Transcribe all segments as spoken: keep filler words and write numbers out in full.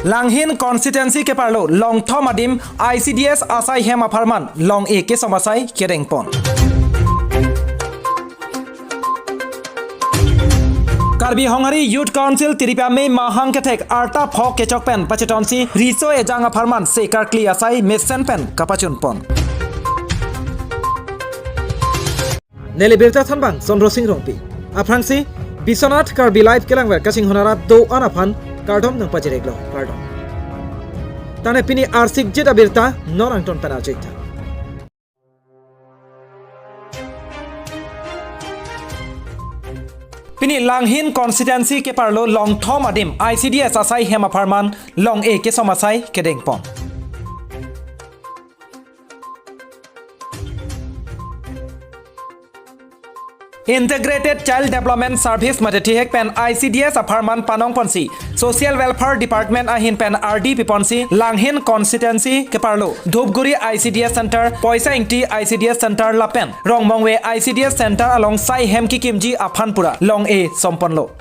Langhin constituency keparlo longthom adim I C D S asai hem apharman long-e kesom asai kedengpon. Karbi Honghari Youth Council tiripi amei mahang kethek arta pho kechok pen pachetonsi riso ejang apharman se karkli asai mesen pen kapachunpon. Neli birta thanbang Chandra Singh Rongpi. Aphrangsi Biswanath Karbi Live kelangver kachinghon arat do-an aphan kardom nangpajirlo, kardom. Tangte pini arsikjit abirta non angton pen arjuitha. Pini Langhin constituency keparlo longthom adim I C D S asai hem apharman long-e kesom asai kedengpon. Integrated Child Development Service mate thihek pen I C D S apharman panongponsi Social Welfare Department ahin pen ardi piponsi Langhin constituency keparlo Dhupguri I C D S Center, Poisa Ingti I C D S Center lapen Rongmongve I C D S Center along sai hem kikimji aphan pura long-e somponlo.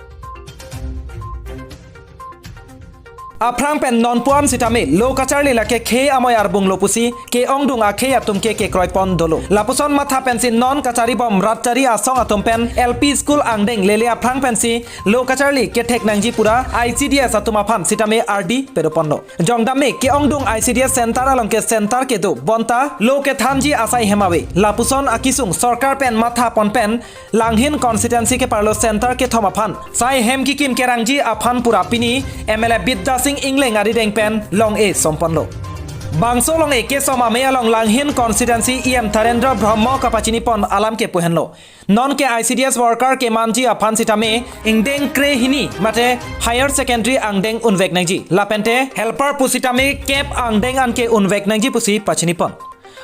Aphrang pen non pu-an sitame lo kacharli lake khei amoi arbunglo pusi ke-ongdung akhei atum ke kekroipon dolo. Lapuson matha pensi non kacharibom rat chari asong atum pen L P school angdeng lele aphrang pensi lo kacharli kethek nangji pura I C D S atum aphan sitame ardi pedoponlo. Jongdam me ke-ongdung I C D S center along ke center kedo bonta lo kethanji asai hem ave. Lapuson akesung sorkar pen mathapon pen Langhin constituency keparlo center kethom aphan sai hem kikim kerangji aphan pura pini M L A Bidya Sing Engleng arideng pen long-e somponlo. Bangso long-e kesom amei along Langhin constituency E M Dharendra Brahma kapachinipon alam ke pu henlo. Non ke I C D S worker kemanji aphan sitame ingdeng krehini mate higher secondary angdeng unvek nangji. Lapente helper pusitame kep angdeng anke unvek nangji pusi pachinipon.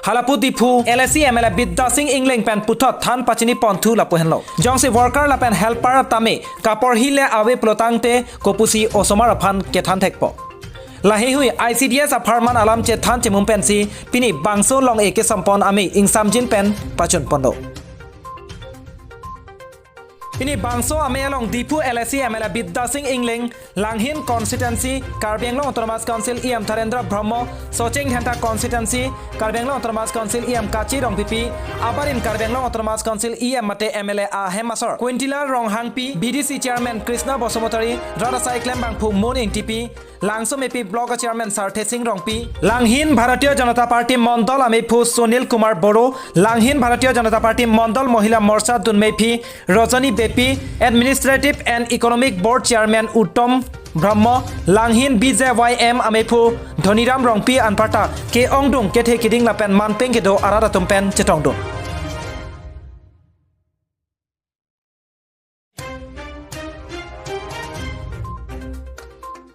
Halapu Diphu L A C M L A Bidya Sing Engleng pen puthot than pachiniponthu lapu henlo. Jongsi worker lapen helper tame kaporhi le ave pulotangte kopusi osomar aphan kethan thekpo. Laheihui I C D S apharman alam chethan chemum pensi pini bangso long-e kesompon amei ingsamjin pen pachunponlo. Pini bangso amei along Diphu L A C M L A Bidya Sing Engleng, Langhin constituency, Karbi Anglong Autonomous Council E M Dharendra Brahma, Socheng Dhenta constituency, Karbi Anglong Autonomous Council E M Kachi Rongpipi, abarim Karbi Anglong Autonomous Council E M mate M L A ahem asor Kuintila Ronghangpi, B D C chairman Krishna Basumatary, rat asai klembangphu Mon Ingtipi, Langsomepi Block Chairman Sarthe Sing Rongpi, Langhin Bharatiya Janata Party Mondol ameiphu Sunil Kumar Boro, Langhin Bharatiya Janata Party Mondol Mohila Morcha dunmeiphi Rajani Beypi, Administrative and Economic Board Chairman Uttom Brahma, Langhin B J Y M ameiphu Dhoniram Rongpi anparta ke-ongdung kethe kiding lapen manpeng kedo arat atum pen chetongdun.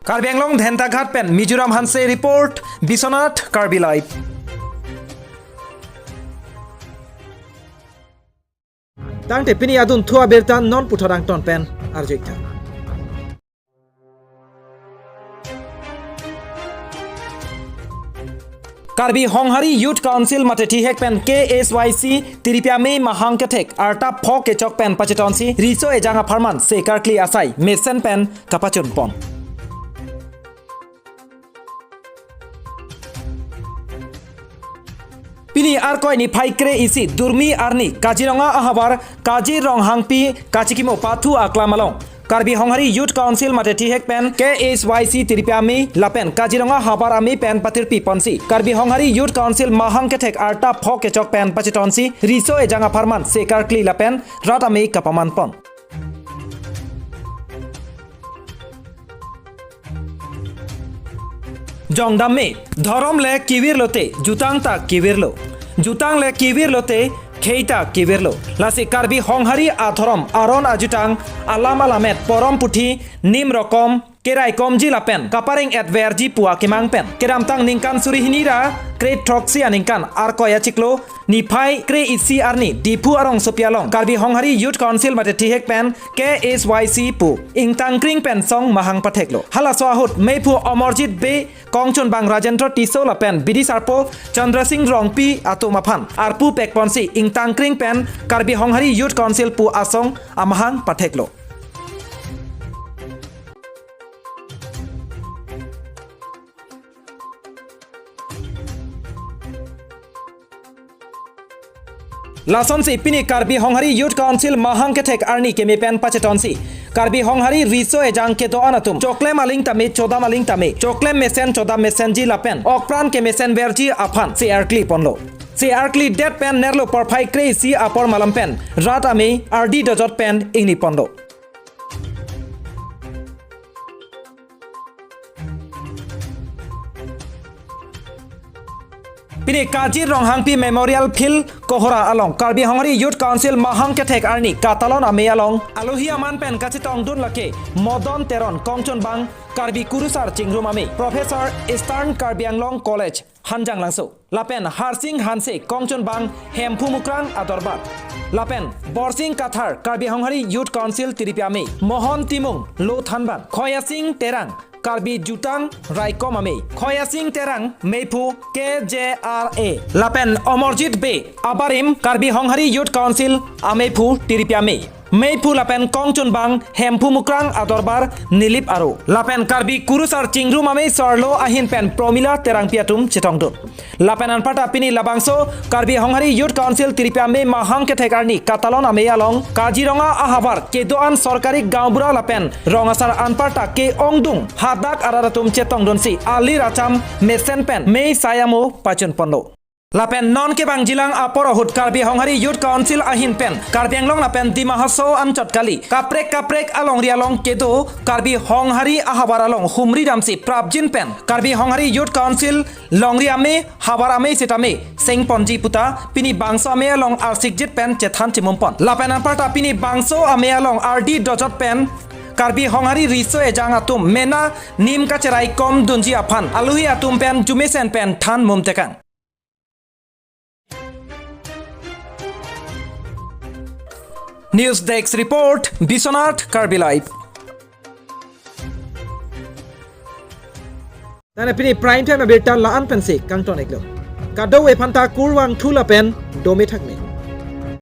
Karbi Anglong Dhentaghat pen Mizoram Hanse report, Biswanath Karbi Live. Tangte pini adunthu abirta non puthot angton pen arjuitha. Karbi Honghari Youth Council mate thihek pen K S Y C tiripi amei mahang kethek arta pho kechok pen pachetonsi riso ejang apharman se karkli asai mesen pen kapachunpon. Pini Arkoi niphai kre-isi Durmi arni Kaziranga ahavar Kazir Ronghangpi kachikimo pathu aklam along Karbi Honghari Youth Council mate thihek pen K S Y C tiripi amei lapen Kaziranga havar amei pen pathirpi ponsi Karbi Honghari Youth Council mahang kethek arta pho kechok pen pachetonsi riso ejang apharman se karkli lapen rat amei kapamanpon. Jongdam me, dhorom le kevirlote, jutang ta kevirlo. Jutang le kevirlote, khei ta kevirlo. Lasi Karbi Honghari adhorom, aron ajutang, alam alamet, porom puthi, nim rokom, keraikomji lapen, kapareng etverji pu akemang pen. Kedamtang ningkan suri hini ra, kre throksi aningkan, Arkoi achiklo, niphai kre-isi arni Diphu arongsopi along Karbi Honghari Youth Council mate thihek pen K S Y C pu ingtangkring pen song mahang patheklo. Halaso ahut meiphu Amarjit Bey, kongchunbang Rajendra Tisso lapen bidi sarpo Chandra Sing Rongpi atum aphan arpu pekponsi ingtangkring pen Karbi Honghari Youth Council pu asong amahang patheklo. Lasonsi pini Karbi Honghari Youth Council mahang kethek arni keme pen pachetonsi Karbi Honghari riso ejang kedo-an atum choklem aling tame chodam aling tame, choklem mesen chodam mesenji lapen okpran kemesen verji aphan se arkli ponlo. Se arkli det pen nerlo porphai kre-isi apor malam pen rat amei ardi dojot pen ingni ponlo. Pini Kaji Ronghangpi Memorial Field Kohora along Karbi Honghari Youth Council mahang kethek arni katalon amei along alohi aman pen kachetongdun lake Modon Teron kongchunbang Karbi Kurusar Chingrum Amei, Professor Eastern Karbi Anglong College Hanjanglangso, lapen Harsing Hanse kongchunbang Hemphu Mukrang Adorbar, lapen Borsing Kathar Karbi Honghari Youth Council Tiripi Amei, Mohon Timung Lo Thanbang, Khoyasing Terang Karbi Jutang Raikom Amei, Khoyasing Terang Meiphu K J R A, lapen Omorjit Bey abarim Karbi Honghari Youth Council Ameiphu Tiripi Amei, Meiphu lapen kongchunbang Hemphu Mukrang Adorbar Nilip Aro, lapen Karbi Kurusar Chingrum Amei Sarlo ahin pen Promila Terangpi atum chetongdun. Lapen anparta pini labangso Karbi Honghari Youth Council Tiripi Amei mahang kethek arni katalon amei along Kaziranga ahavar kedo-an sorkari gaonbura lapen rong asar anparta ke-ongdung hadak arat atum chetongdunsi alir acham mesen pen mei sai amo pachun ponlo. Lapen non kevangjilang apor ahut Karbi Honghari Youth Council ahin pen Karbi Anglong lapen Dima Hasao anchot kali kaprek kaprek alongri along kedo Karbi Honghari ahavar along humri damsi prapjin pen Karbi Honghari Youth Council longri amei havar amei sitame seng ponji puta pini bangso amei along arsikjit pen chethan chimum pon. Lapen anparta pini bangso amei along ardi dojot pen Karbi Honghari riso ejang atum mena nim kacherai kom dunji aphan alohi atum pen jumesen pen than mum tekang. News Desk Report, Biswanath Karbi Live. Tane pini prime time abirta la-an pensi kangton iklo. Kadokave aphanta kurvangthu lapen dome thakme.